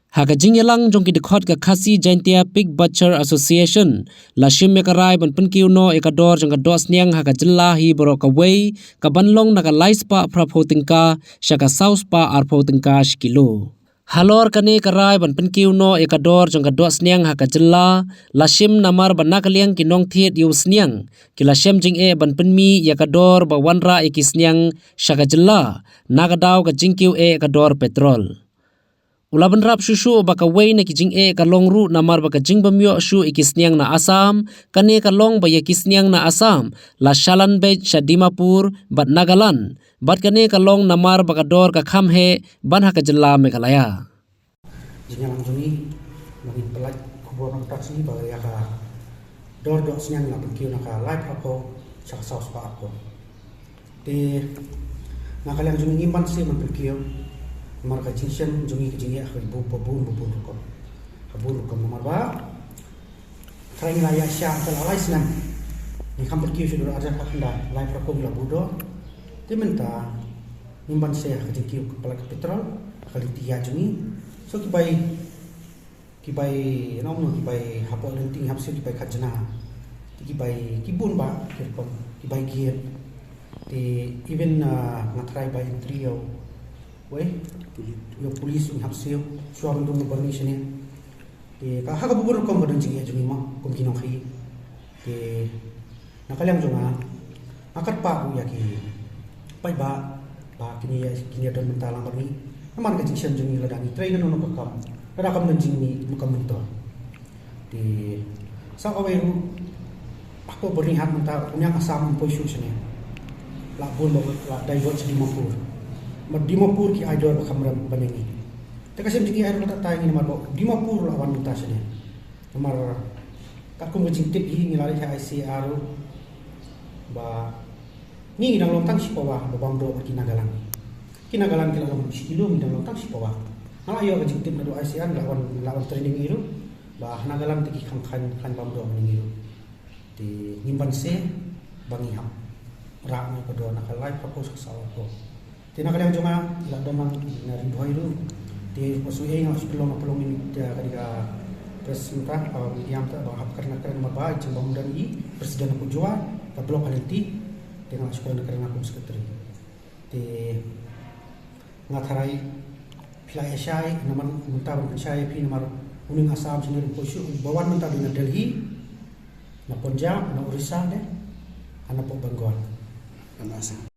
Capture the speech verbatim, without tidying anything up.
Ha ka jingïalang jong ki dkhot ka Khasi Jaintia Pig Butcher Association, la shim ïa ka rai ban pynkiew noh ïa ka dor jong ka dohsniang ha ka jylla hi baroh kawei, ka ban long na ka lai spah phra phew tyngka sha ka saw spah ar phew tyngka shi kilo. Halor kane ka rai ban pynkiew noh ïa ka dor jong ka dohsniang ha ka jylla, la shim namar ba na ka liang ki nongthied ïew sniang ki la shem jingeh ban pynmih ïa ka dor ba wanrah ïa ki sniang sha ka jylla, na ka daw ka jingkiew eh ka dor petrol. U la bynrap shuh shuh ba kawei na ki jingeh ka long ruh namar ba ka jingbym ïoh shuh ïa ki sniang na Assam, kane ka long ba ïa ki sniang na Assam la shalan beit sha Dimapur bad Nagaland, bad kane ka long namar ba ka dor ka kham heh ban ha ka jylla Meghalaya. Jingïalang jong ngi, ba ngin pyllait khubor na ka sngi ba ïa ka dor dohsniang la pynkiew na ka lai phra phew sha ka saw spah ar phew. Te na ka liang jong ngi ngim banse ban pynkiew namar ka jingshem jong ngi ka jingeh ha ka bun, bun, bun rukom. Ha bun rukom namar ba trai ngi la ïaishah ka la lai snem. Ngi kham pynkiew sha dor arhajar khyndai, lai phra phew ngi la buh dor. Te mynta ngim banse ha ka jingkiew ka pla-, ka petrol ha ka lynti ïaid jong ngi. So ki bai, ki bai, nongno ki bai hapoh lynti hapsiew ki bai khajna. Te ki bai, ki bun bah ki rukom, ki bai giat. Te even, ah, nga trai bai entry ïa u, wei, ïa u police u hapsiew shuwa ban dung u byrni shane. Te ka ha ka bun rukom ka don jingeh jong ngi mo kum ki nongkhaii. Te na ka liang jong nga, nga kyrpad ruh ïa ki paidbah ba kine, kine don bynta lang bad ngi. Namar ka jingshem jong ngi lada ngi trei kano kano ka kam, lada kam don jingmih, kam myntoi. Te sa kawei ruh, hapoh Byrnihat mynta u niang Assam um poi shuh shane. La bun ba la divert sha Dimapur. Bad Dimapur ki ai dor ba kham rem ban ïa ngi. Te ka shem jingeh ruh kata tai ngi namar ba Dimapur la wan mynta shane. Namar katkum ka jingtip hi ngi la leit ha I C A R ruh ba ngi ngi dang long tang shi pawa ba bam doh bad ki Nagaland. Ki Nagaland ki la long shi kilo, ngi dang long tang shi pawa. Nga la ïoh ka jingtip naduh I C A R, la wan, la wan training ïa ngi ruh ba ha Nagaland te ki kham khlaiñ, khlaiñ bam doh bad ngi ruh. Te ngim banse ba ngi hap rah noh ka dor na ka lai phra phew sha ka saw phra phew. Te na ka liang jong nga, la don lang na Ri Bhoi ruh. Te pynshoi nga la shu pynlong, pynlong ïa ka dei ka press mynta, ka media mynta ba hap kren kren namar ba i jingbym don i president hapoh Jowai, ka block ha lynti. Te nga la shu kren kren kum secretary. Te nga tharai phi la ïa shai namar mynta ban pynshai ïa phi namar u niang Assam shane ruh um poi shuh, ba wan mynta dei na Delhi, na Punjab, na Orissa de, ha na pok Bengal. Ka na Assam.